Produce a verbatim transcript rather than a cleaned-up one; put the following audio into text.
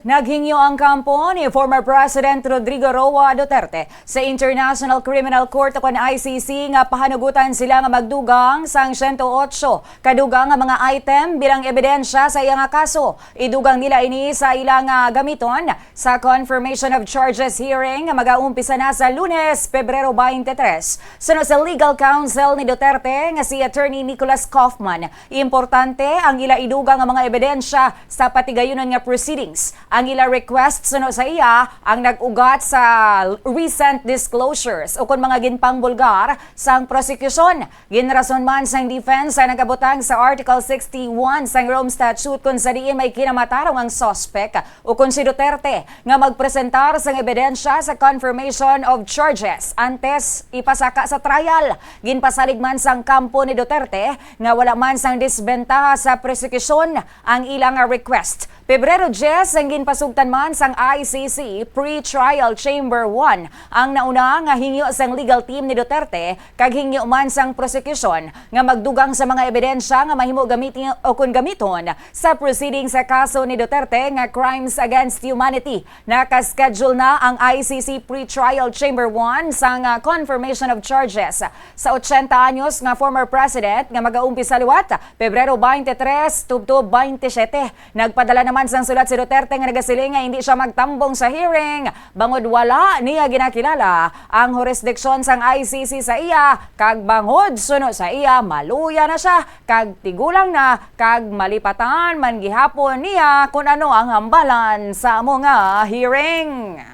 Naghingyo ang kampo ni former President Rodrigo Roa Duterte sa International Criminal Court o kon I C C nga pahanugutan sila nga magdugang sang siyento otso ka dugang nga mga item bilang ebidensya sa iya nga kaso. Idugang nila ini sa ila nga gamiton sa confirmation of charges hearing nga magaumpisa na sa Lunes, Pebrero twenty-three. Suno sa legal counsel ni Duterte nga si Attorney Nicholas Kaufman, importante ang ila idugang nga mga ebidensya sa patigayunon nga proceedings. Ang ila request suno sa iya ang nag-ugat sa recent disclosures o kon mga ginpangbulgar sang prosekusyon. Ginrason man sang defense ang nagabutang sa Article sixty-one sang Rome Statute, kung sa diin may kinamatarong ang suspek o kon si Duterte nga magpresentar sang ebidensya sa confirmation of charges antes ipasaka sa trial. Ginpasalig man sang kampo ni Duterte nga wala man sang disbentaha sa prosekusyon ang ilang request. Pebrero diyes ang ginpasugtan man sang I C C Pre-Trial Chamber one ang nauna nga hingyo sang legal team ni Duterte kag hingyo man sang prosekusyon nga magdugang sa mga ebidensya nga mahimo gamiti o kon gamiton sa proceeding sa kaso ni Duterte nga crimes against humanity. Naka-schedule na ang I C C Pre-Trial Chamber one sang, ah, confirmation of charges sa ochenta anyos nga former president nga magaumpisa liwat Pebrero twenty-three tubtob twenty-seven. Nagpadala naman sang sulat si Duterte nga nagasiling nga hindi siya magtambong sa hearing bangod wala niya ginakilala ang jurisdiction sang I C C sa iya, kag bangod suno sa iya, maluya na siya kag tigulang na, kag malipatan man gihapon niya kun ano ang hambalan sa amo nga hearing.